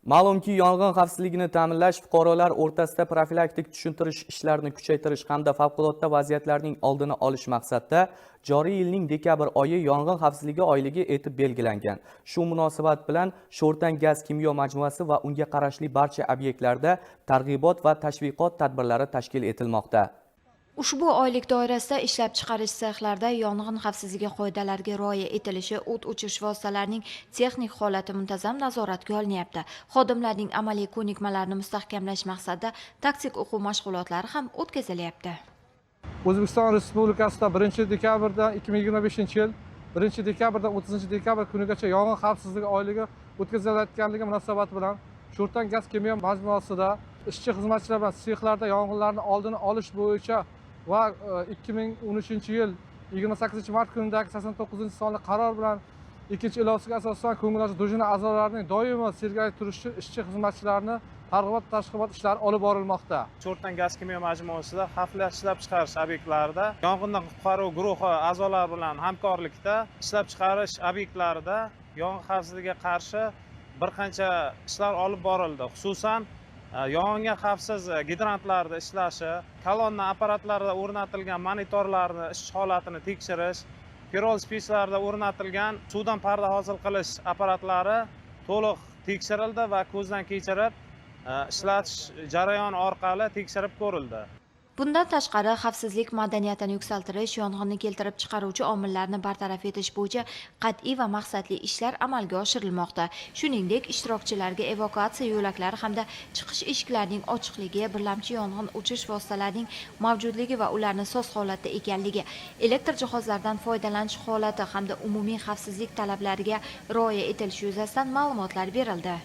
Ma'lumki, yong'in xavfsizligini ta'minlash, fuqarolar o'rtasida profilaktik tushuntirish ishlarini kuchaytirish hamda favqulodda vaziyatlarning oldini olish maqsadida joriy yilning dekabr oyi yong'in xavfsizligi oyligi etib belgilangan. Shu munosabat bilan Sho'rtan gaz kimyo majmuasi va unga qarashli barcha obyektlarda targ'ibot va tashviqot tadbirlari tashkil etilmoqda. Ushbu oylik doirasida ishlab chiqarish sexlarida yong'in xavfsizligi qoidalariga rioya etilishi, o't o'chirish vositalarining texnik holati muntazam nazoratga olinyapti. Xodimlarning amaliy ko'nikmalarini mustahkamlash maqsadida taktik o'quv mashg'ulotlari ham o'tkazilyapti. O'zbekiston Respublikasida 1 dekabrdan 2025 yil 1 dekabrdan 30 dekabr kunigacha yong'in xavfsizligi oyligi o'tkazilayotganligi munosabati bilan Sho'rtan gaz kimyo majmuasida ishchi xizmatchilar bilan sexlarda yong'inlarni oldini olish bo'yicha va 2013 yil 28 mart kunidagi 89-sonli qaror bilan ikkinchi ilovasiga asosan ko'ngilochar drujina a'zolarining doimo sergak turishi uchun ishchi xizmatchilarni targ'ibot tashviqot ishlari olib borilmoqda. Sho'rtan gaz kimyo majmuasida xavfli ishlab chiqarish obyektlarida yong'indan qutqaruv guruhi a'zolari bilan hamkorlikda ishlab chiqarish obyektlarida yong'in xavfsizligiga qarshi bir qancha ishlar olib borildi. Xususan, yong'inga xavfsiz gidrantlarda ishlashi, kolonna apparatlarida o'rnatilgan monitorlarni ish holatini tekshirish, piroliz pechlarida o'rnatilgan suvdan parda hosil qilish apparatlari to'liq tekshirildi va ko'zdan kechirib, ishlatish jarayoni orqali tekshirib ko'rildi. Bundan tashqari, xavfsizlik madaniyatini yuksaltirish, yong'inni keltirib chiqaruvchi omillarni bartaraf etish bo'yicha qat'iy va maqsadli ishlar amalga oshirilmoqda. Shuningdek, ishtirokchilarga evakuatsiya yo'laklari hamda chiqish eshiklarining ochiqligi, birlamchi yong'in o'chirish vositalarining mavjudligi va ularni soz holatda ekanligi, elektr jihozlaridan foydalanish holati hamda umumiy xavfsizlik talablariga rioya etilishi yuzasidan ma'lumotlar berildi.